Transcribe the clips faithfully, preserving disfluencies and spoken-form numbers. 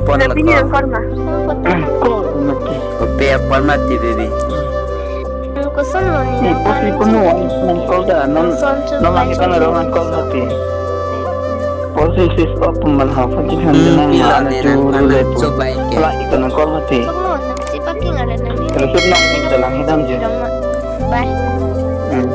Pon la pini ko. Nang call ma? Call mati. Kopi apon mati, baby. Koson lo ni. Ni pos ni kono nang call ta, non, non lagi pang aro nang call mati. Pos si switch off man ha, pon si kan. Hmm, nang pila mana ni juru nang le tu. Coba ke. Lagi ko nang call mati. Kono nang si parking ada nang ni. Terus nang dalam hitam je. Bye. Hmm.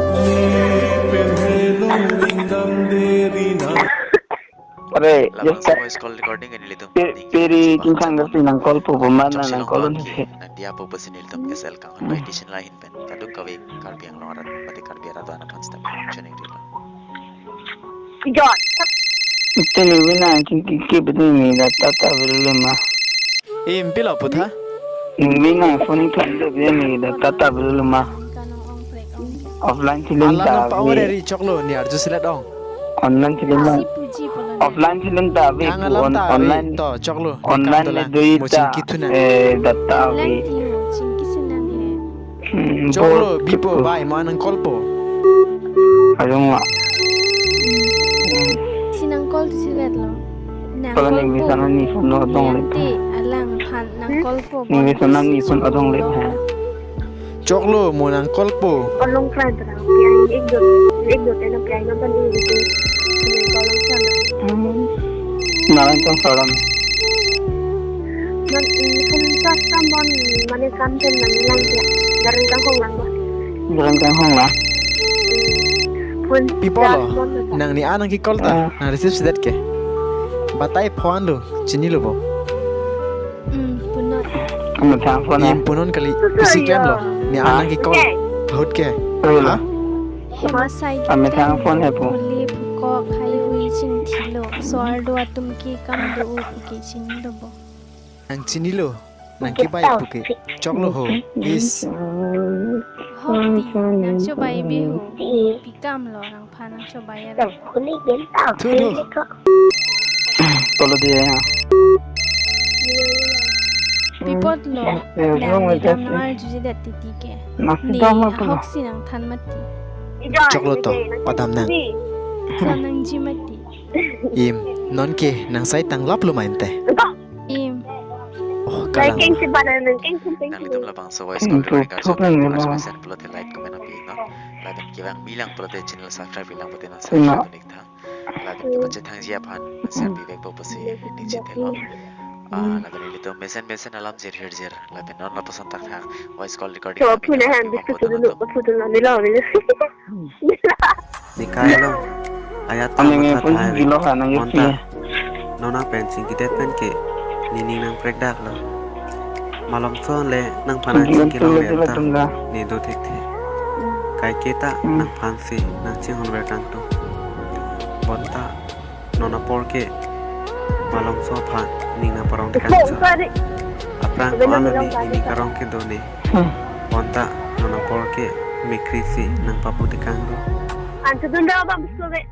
Are, labangso voice call recording ke nelitum. Pe-, peri king thang si nang call po, po mana nang call si. Nang diya po pusi nelitum S L Kanghon Bai Station lahin pen kadokave Karbi Anglong arat mate Karbi arat atum aphan sitame choningri lo. John. Tini wina king ki ki bini ni da tata belu le ma. Im pilo putha? Wina phone thang de bini ni da tata belu le ma. Offline si lin ta. Alam ta ave. Ri choklo ni arju silet ong. Online si lin ta. Offline si lin ta ave. Nang alam ta ave. Online. To choklo. Online le dui ta. Mo chingki thuna. Eh, data ave. Lang ti mo chingki sinang he. Hmm, choklo, bo, bipo, bo. Bai, mo nang call po. Ayong ma. Si nang call tu silet lo. Nang call po. Kalau ni bisa nang ni phone lo dong le. Alang phan nang call po. Ni bisa nang ni phone lo dong le. Choklo mo nang call po. Along kran terang. Piang ek dot, ek dot na piang na ban di itu. Nang call lang sana. Hmm. Nang call salam. Man, phone charge kam bon, mane kam ten nang lang ya. Garan kang hong lang ba. Garan kang hong lang. Phone. Pipo lo. Nang ni anang ki call ta. Ah. Nang receive sidet ke. Batai phone lo. Chinilo bo. Hmm, punon. Amethang phone. Ni punon kali. Pusi klem lo. Ni anang ki call. Ahut ke. Ahut ke. Hello. Ha? Hema sai. Amethang phone he po. Puli pukok hai hui chingthilo. So ardo atum ki kam do u ki chinilo bo. Nang chinilo. Nang kibai puke. Choklo ho. Is. Ho pi. Nang chobai bi ho. Pi kam lo nang phan nang chobai ya. Thun ho. Tolo dia. Pipot lo. Eh, nang wrong ni dam address. Nang arju ji dat titi ke. Nasi ni dam apa? Hok si nang than mati. Choklo to. Padam nang. So nang ji mati. Im, non ke nang sai tanglap lo ma ente. Im. Oh, kalang. Nanglitum labangso voice call recording arju thok nang nang lo. Mesen pulote like comment api non. Lapen kevang bilang pulote channel subscribe bilang pulote non subscribe nik thang. Lapen kepachethang ji aphan share bibek po pusi ning chethelo. Ah, lapen ilitum mesen mesen alam jir hir jir. Lapen non lapuson tak thang voice call recording. Coba punya han bisu tu dulu, bisu tu nanti lo. Nikai lo. Ayat ta matha thai. Bonta. Nona pen chingkidet pen ke. Nening nang prekdak lo. Malomso le nang phan chingki long le ta. Ne do thekthe. Kaike ta nang phan si nang chinghon ver kangtung. Bonta. Non apor ke. Malomso aphan ning nang parong tekang sa. Aphrang ko-an lo ni nening karong kedo ne. Bonta non apor ke mekkri si nang papu tekang lo. Anchudun da bang bisu be.